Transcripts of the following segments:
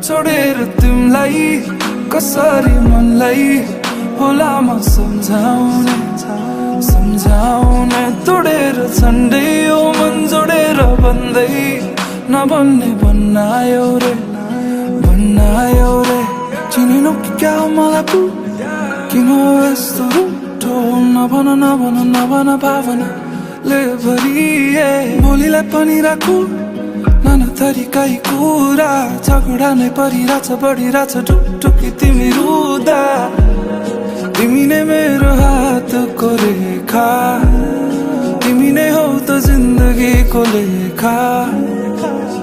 छोडेर तिमलाई कसरी मनलाई होला म सम्झाउने तोडेर छन्डै यो मन जोडेर भन्दै नभन्ने भन्नायो रे चिनिनु कि क्या हो मलाई पु किन यस्तो रुटो नभन भावनाले भरिए भोलिलाई पनि राखु नाना थरीकै कुरा झगडा नै परिरहेछ बढिरहेछ टुकटुकी तिमी रुँदा तिमी नै मेरो हातको रेखा तिमी नै हौ त जिन्दगीको लेखा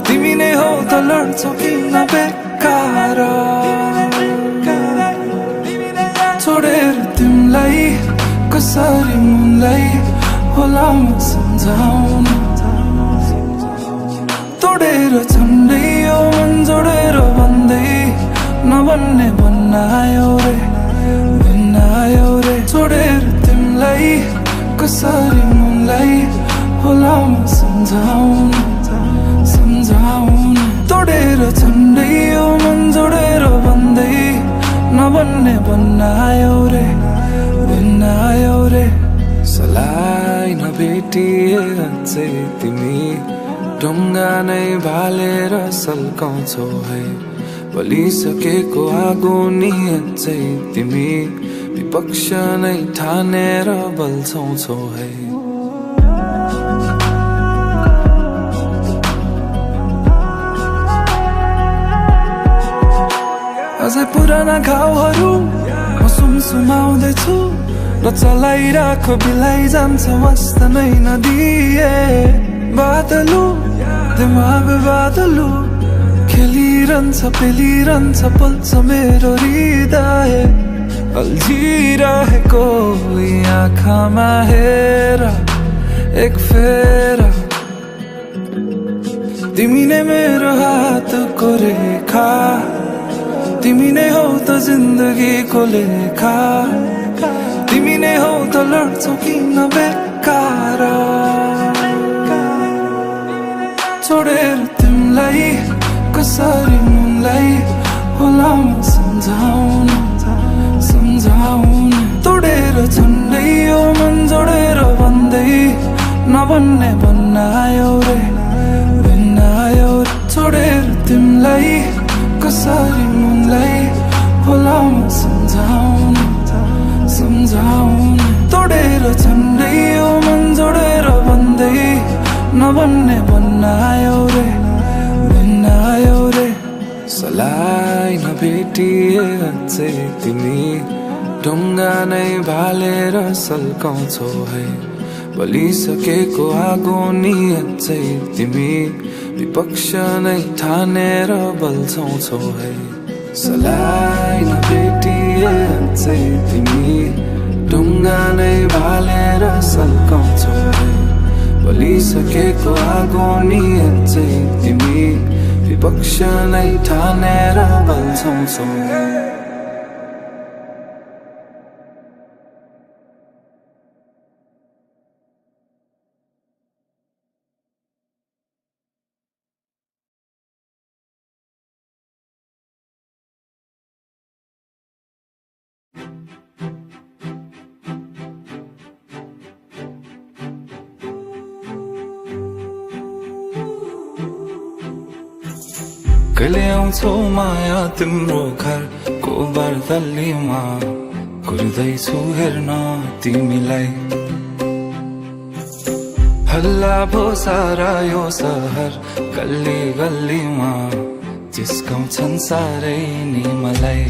तिमी नै हौ त लड्छौ किन बेकार छोडेर तिमीलाई कसरी मनलाई होला म सम्झाउनु तोडेर छन्डै यो मन जोडेर भन्दै नभन्ने भन्नायो रे छोडेर तिमीलाई कसरी मनलाई होला म सम्झाउनु तोडेर छन्डै यो मन जोडेर भन्दै नभन्ने भन्नायो रे सलाई नभेटिए अझै तिमी ढुङ्गा नै भालेर सल्काउँछौ है बलिसकेको आगो नि अझै तिमी विपक्ष नै ठानेर बल्छौ है अझै पुराना घाउहरू म सुमसुमाउँदैछु र चलाइराखो बिलाइ जान्छ वास्ता नै नदिए बादलु दिमाग बादलु खेलिरहन्छ पेलिरहन्छ पल्छ मेरो हृदय अल्झिरहेको आँखामा हेर एक फेर तिमी नै मेरो हातको रेखा तिमी नै हौ त जिन्दगीको लेखा तिमी नै हौ त लड्छौ किन बेकार छोडेर तिमीलाई कसरी मनलाई होला म सम्झाउनु तोडेर छन्डै यो मन जोडेर भन्दै नभन्ने भन्नायो रे छोडेर तिमीलाई कसरी मनलाई होला म सम्झाउनु तोडेर छन्डै यो मन जोडेर भन्दै नभन्ने भन्नायो रे सलाई नभेटिए अझै तिमी ढुङ्गा नै भालेर सल्काउँछौ है बलिसकेको आगो नि अझै तिमी विपक्ष नै ठानेर बल्छौ है सलाई नभेटिए अझै तिमी ढुङ्गा नै भालेर सल्काउँछौ है बलिसकेको आगो नि अझै तिमी विपक्ष नै ठानेर बल्छौ कहिले आउँछौ माया तिम्रो घरको बर्दलीमा कुर्दैछु हेर्न तिमीलाई हल्ला भो सारा यो सहर गल्ली गल्लीमा जिस्काउँछन् साह्रै नि मलाई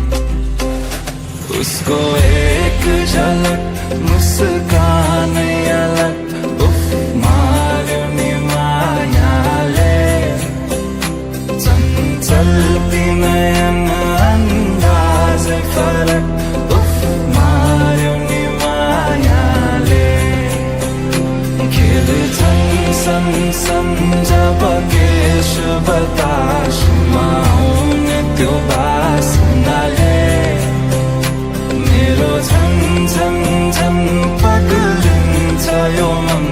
उसको एक झलक मुस्कानै अलग उफ मार्यो नि मायाले चल्ती नयन अंदाज फरक उफ मार्यो नि मायाले खेल्छन् सन जब केश बतासमा आउने त्यो बासनाले मेरो झन पगलिन्छ यो मन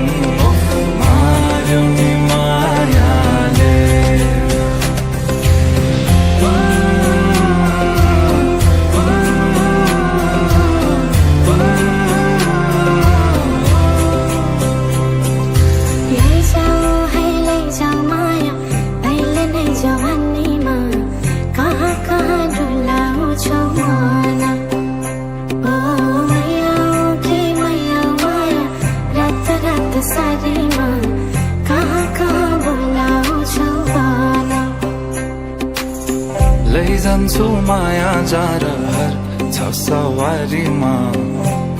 उफ मार्यो नि मायाले लैजान्छु माया जारहर छ सवारीमा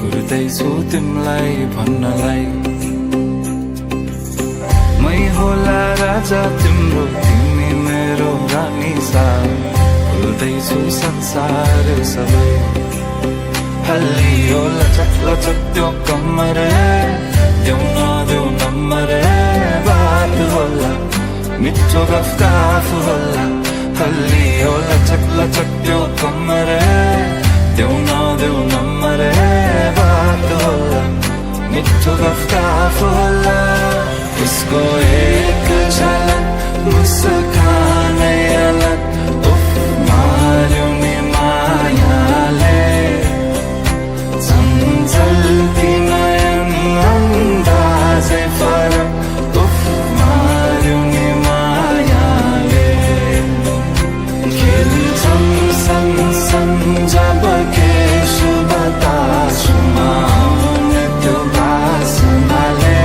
कुर्दैछु तिमलाई भन्नलाई मै होला राजा तिम्रो तिमी मेरो रानी सा भुल्दैछु संसार सबै हल्लियो लचक लचक त्यो कम्मर देऊ नदेऊ नम्बर बात होला मिठो गफ होला हल्लियो लचक लचक त्यो कम्मर देऊ नदेऊ नम्बर बात होला मिठो गफ होला उसको एक झलक मुस्कान अलग उफ मार्यो नि मायाले चञ्चल्ती नयन अन्दाजै फरक उफ मार्यो नि मायाले खेल्छन् सँगसँग जब के शुभ तासुमा आउने त्यो बासनाले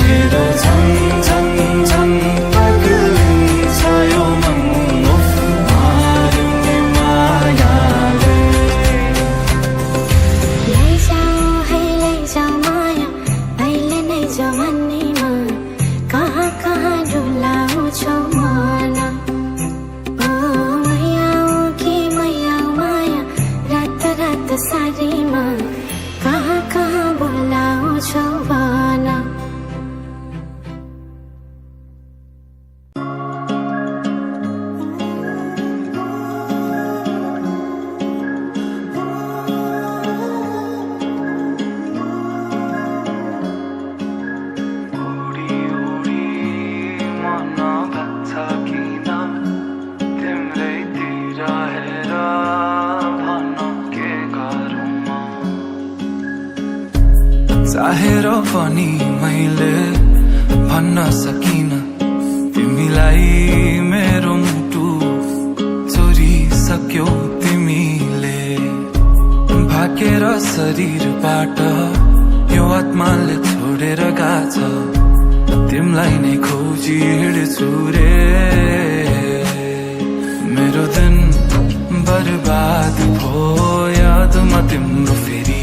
मेरो झन् झन् झन् पग्लिन्छ यो मन उफ मार्यो नि मायाले लैजाऊ माया अहिले नै जवानीमा कहाँ कहाँ डुलाउँछौ मन माया रात रात सारीमा कहाँ कहाँ बोलाउँछौ भन चाहेर पनि मैले भन्न सकिन तिमीलाई मेरो मुटु चोरिसक्यौ तिमीले भागेर शरीरबाट यो आत्माले छोडेर गाछ तिमीलाई नै खोजी हिँड्छु रे मेरो दिन बर्बाद भो यादमा तिम्रो फेरि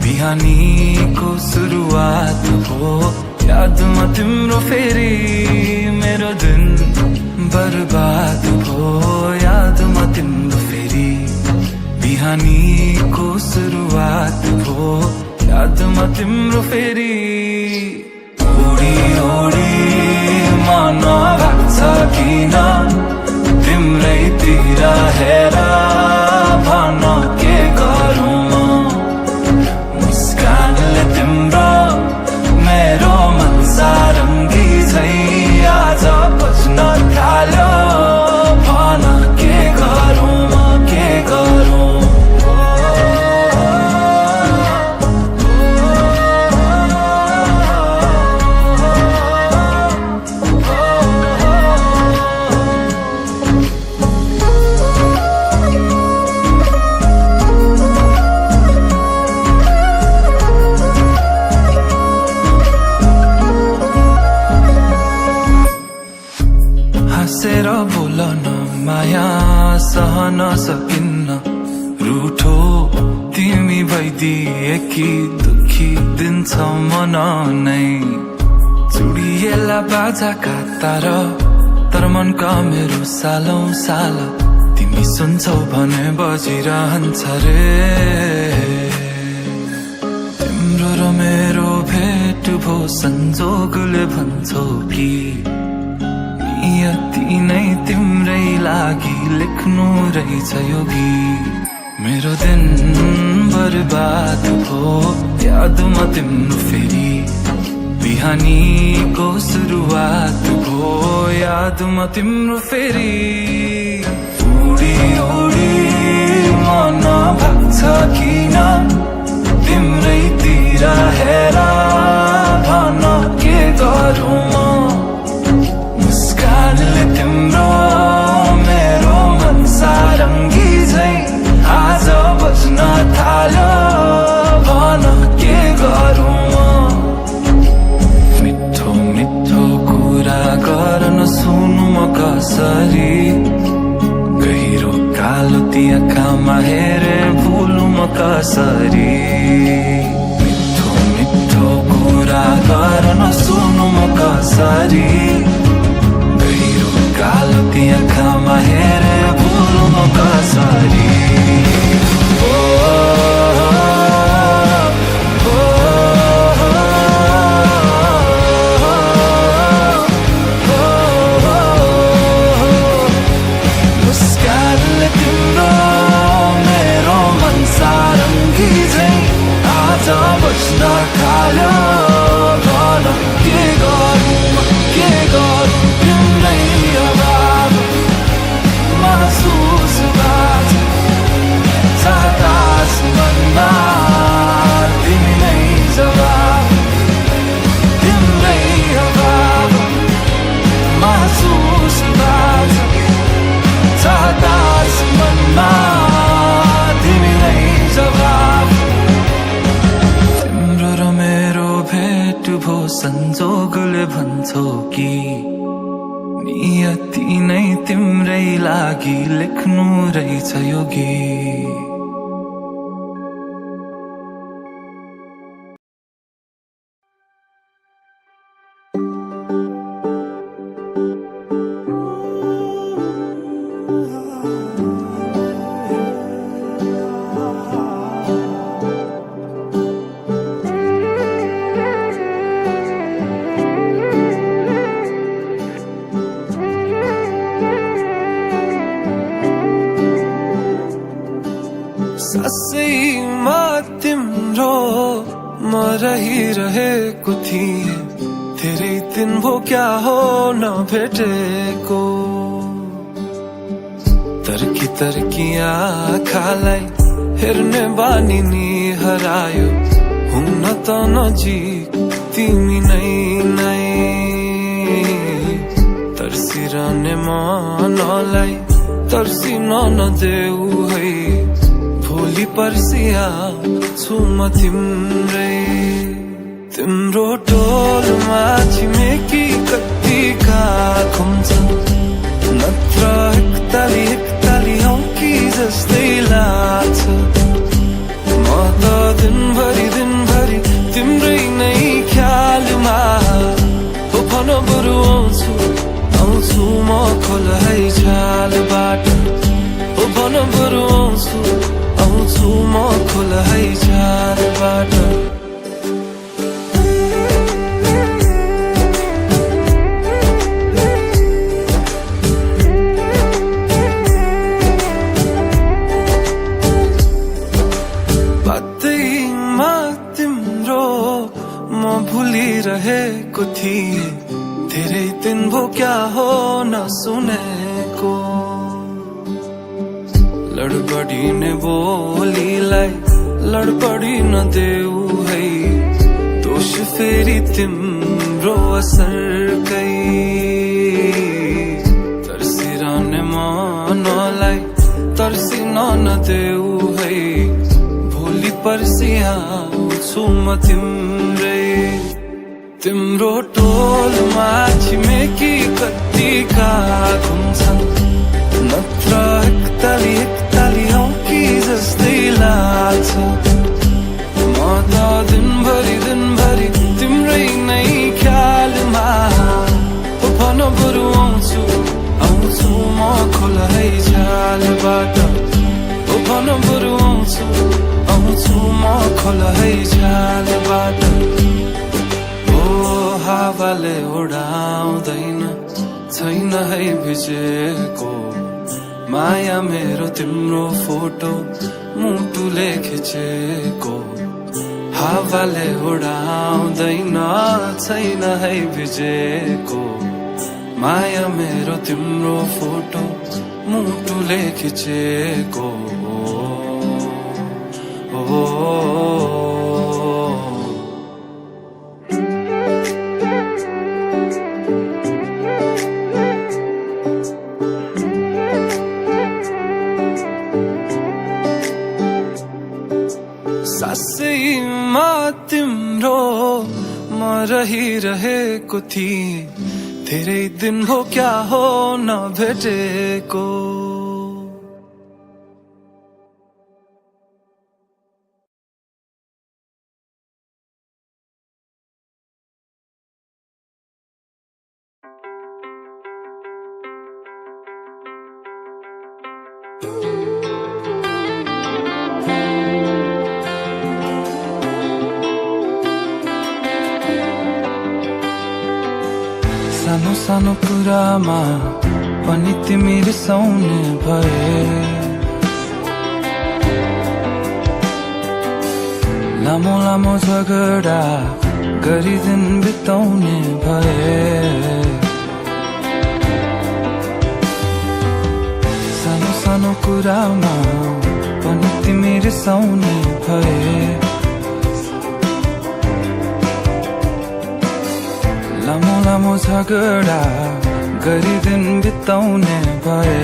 बिहानीको सुरुवात हो यादमा तिम्रो फेरि मेरो दिन बर्बाद हो यादमा तिम्रो फेरि बिहानीको सुरुवात हो यादमा तिम्रो फेरि ओडी ओडी मन लाग्छ किन तिम्रैतिर हेर भन के गरौँ मुस्कानले तिम्रो मेरो मन सारङ्गी झै आज बज्न थाल्यो भन के गरौँ के गरौँ हाँसेर बोलन माया सहन सकिन्न रूठो तिमी भइदिए कि दुखी दिन्छ मन नै चुडिएला बाजाका तार तर मनका मेरो सालौं साल तिमी सुन्छौ भने बजिरहन्छ रे तिम्रो र मेरो भेट भो संजोगले भन्छौ कि यति नै तिम्रै लागि लेख्नु रहेछ यो गीत मेरो दिन बर्बाद भो यादमा तिम्रो फेरि बिहानीको सुरुवात भो यादमा तिम्रो फेरि उडी उडी मन भाग्छ किन तिम्रैतिर हेर भन के गरौँ मुस्कानले तिम्रो मेरो मन सारङ्गी झै आज बज्न थाल्यो भन के गरौँ मिठो मिठो कुरा गर्न सुनु म कसरी ती आँखामा हेरे भुलु म कसरी मिठो मिठो कुरा गर्न सुनु म कसरी गहिरो कालो ती आँखामा हेरे भुलु म कसरी संजोगले भन्छौ कि नियति नै तिम्रै लागि लेख्नु रहेछ यो गीत सासैमा तिम्रो म रहिरहेको थिएँ धेरै दिन भो क्या हो नभेटेको तर्की तर्की आँखालाई हेर्ने बानी नि हरायो हुन त नजिक तिमी नै तर्सिरहने मनलाई तर्सिन नदेऊ है भोलि पर्सि आउँछु म तिम्रै तिम्रो टोलमा छिमेकी कतिका खुम्छ नत्र एकताली हौ कि जस्तै लाग्छ म त दिनभरि तिम्रै नै ख्यालमा हो भन बरु आउँछु म खोल है छालबाट हो भन बरु आउँछु म खोल है छालबाट बाटैमा तिम्रो म भुलिरहेको थिएँ धेरै दिन भो क्या हो नसुनेको लडबडिने बोलीलाई लडबडी नदेऊ है दोष फेरि तिम्रो असरकै तर्सिरहने मनलाई तर्सिन नदेऊ है भोलि पर्सि आउँछु म तिम्रै तिम्रो टोलमा छिमेकी कतिका घुम्छन् नत्र एकताली हौ कि जस्तै लाग्छ म त दिनभरि तिम्रै नै ख्यालमा हो भन बरु आउँछु म खोल है छालबाट हो भन बरु आउँछु म खोल है छालबाट हावाले उडाउँदैन छैन है भिजेको माया मेरो तिम्रो फोटो मुटुले खिचेको हावाले उडाउँदैन छैन है भिजेको माया मेरो तिम्रो फोटो मुटुले खिचेको सासैमा तिम्रो म रहिरहेको थिएँ धेरै दिन हो क्या हो नभेटेको सानो सानो कुरामा पनि तिमी रिसाउने भए, लामो लामो झगडा गरी दिन बिताउने भए, सानो सानो कुरामा पनि तिमी रिसाउने भए, लामो लामो झगडा गरी दिन बिताउने भए,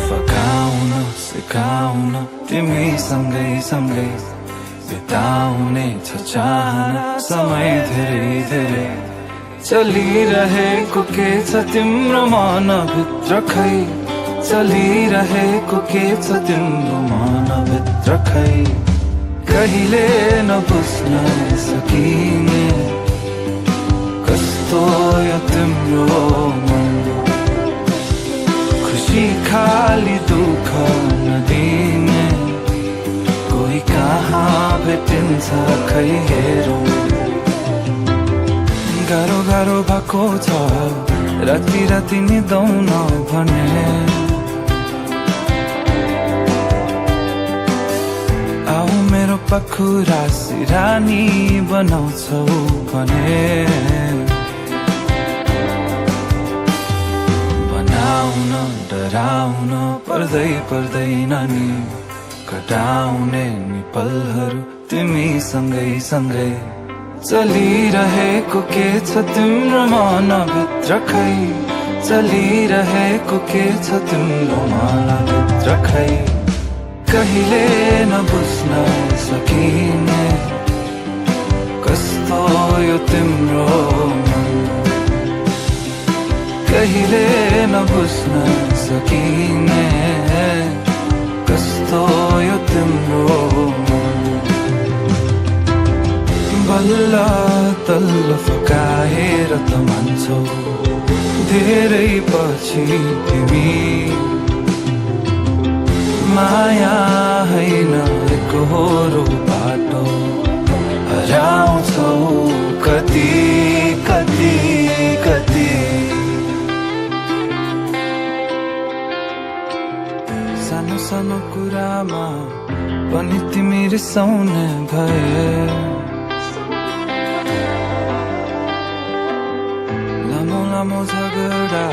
फकाउन सिकाउन तिमी सँगै सँगै बिताउने छ चाहना समय धेरै धेरै, चलिरहेको के छ तिम्रो मनभित्र खै, चलिरहेको के छ तिम्रो मनभित्र खै, कहिले नबुझ्न सकिने कस्तो यो तिम्रो मन, खुसी खाली दुःख नदिने कोही कहाँ भेटिन्छ खै हेरौँ, गाह्रो गाह्रो भएको छ राति राति निदाउन भने, आऊ मेरो पाखुरा सिरानी बनाउँछौ भने, बनाउन डराउन पर्दैन नि, कटाउने नि पलहरू तिमी सँगै सँगै, चलिरहेको के छ तिम्रो मनभित्र खै, चलिरहेको के छ तिम्रो मनभित्र खै, कहिले नबुझ्न सकिने कस्तो यो तिम्रो मन, कहिले नबुझ्न सकिने कस्तो यो तिम्रो मन, बल्ल तल्ल फकाएर त मान्छौ धेरै पछि तिमी, माया हैन एकहोरो बाटो हराउँछौ कति कति कति, सानो सानो कुरामा पनि तिमी रिसाउने भए, लामो लामो झगडा